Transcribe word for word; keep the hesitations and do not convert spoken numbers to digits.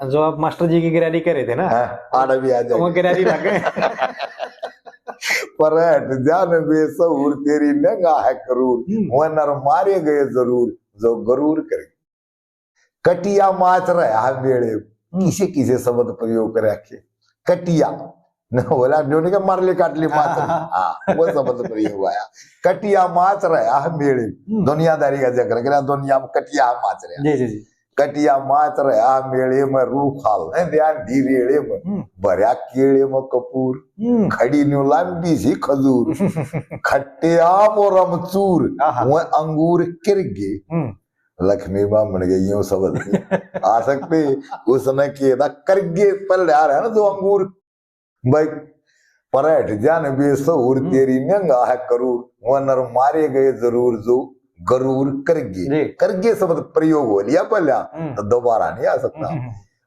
जो आप मास्टर जी की गिरारी कर रहे थे ना, हाँ, आड़ा भी आ जाए। वो गिरारी लग गए। पर हट जा न बेसहूर, तेरी नंगा है करूर। हम्म। वह नर मारे गए जरूर, जो गरूर कर। कटिया माच रहा है मेले, हम्म। किसे किसे शब्द प्रयोग कर रखे। कटिया न बोला, जो नहीं मार ले काट ले माच। हाँ। हाँ, वो शब्द प्रयोग आया। कटिया माच रहा है मेले, हम्म। दुनियादारी का जिक्र करा, दुनिया में कटिया माच रहा। जी जी जी। कटिया माच रहा मेले में, रूखाल है ध्यान दी रेले में, हम्म। भरया केले में कपूर, हम्म। खड़ी न्यू लंबी सी खजूर, खट्टे आम और अमचूर, आहा। वह अंगूर किरगे। हम्म। लक्ष्मी बामण के यूं शब्द नहीं आ सकते, उसने किया था करगे पर आ रहा है ना जो अंगूर। भाई, पर हट जा न बेसहूर, हम्म। तेरी नंगा है करूर, वह नर मारे गए जरूर, जो गरूर करगे। जी। करगे शब्द प्रयोग हो लिया पहला, हम्म। तो दोबारा नहीं आ सकता। हम्म।